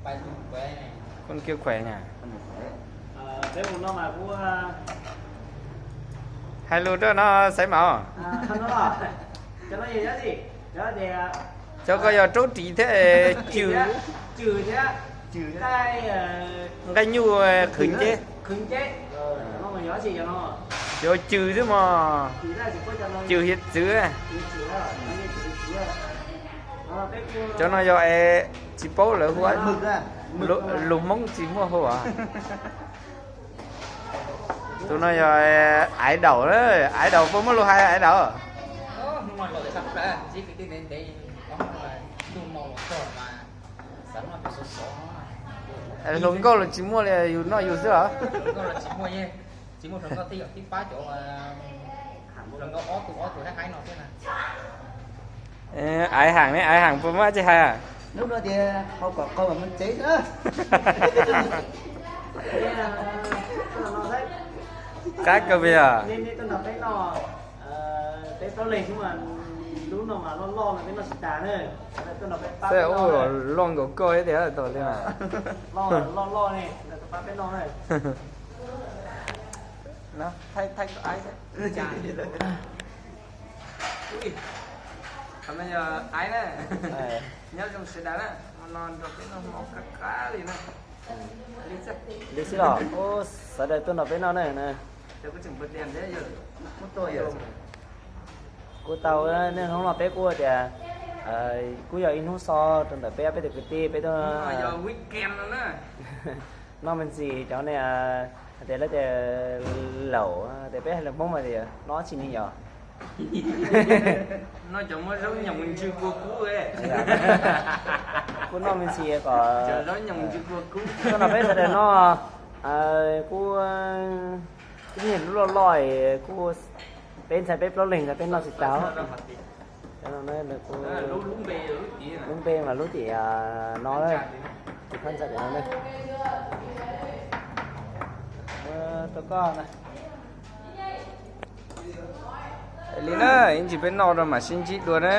Koj kiag khuav na. Hais lus rau no xaiv mas. Cov koj yog raub ris thiab cw, nqaij nyuj qhwv nceb. Cov cw xwb mog, cw hiav txwv. Cov no yog es tsis paub lawv hu, lus Hmoob tsis muaj hu. Tus no yog Aiv Daum, Aiv Daum puas muaj lus hais Aiv Daum? Hluas nkauj los tsis muaj li, yus noj yus xwb os. Aiv Heem ne, Aiv Heem puas muaj tsis hais? Hnub no tias hau kom qau mas mus tsev xwb. Qab kawg li os. Xav ua loj nkaus koj thiab tiag tau li mas. Qhov no yog Aiv na, nyob zoo sawv daws na, hmo no nrog peb noj hmo qab qab li na. Li xwb los sawv daws tuaj nrog peb noj na. Kuv tau niaj hnub no peb kuj tias kuj yog ib hnub so rau ntawm peb, peb tus kwv tij peb tuaj noj me ntsis cov ne, hais tias lawv tias laum, tias peb hais lus Hmoob mas tias noj tsis ni yos. Noj cov muab zaub nyoos ntsw kua kub. Kuj noj me ntsis kom zaub nyoos ntsw kua kub. Tuaj nrog peb sawv daws noj, kuj ib niag lub loj loj, kuj peb ntxhais peb plaub leeg ntag peb noj tsis tau. Lub npe mas lub tim no, tus phab ntxa tim no. Tuaj koj na. Li na, ib ntsis peb noj rau mam sib ntsib dua na.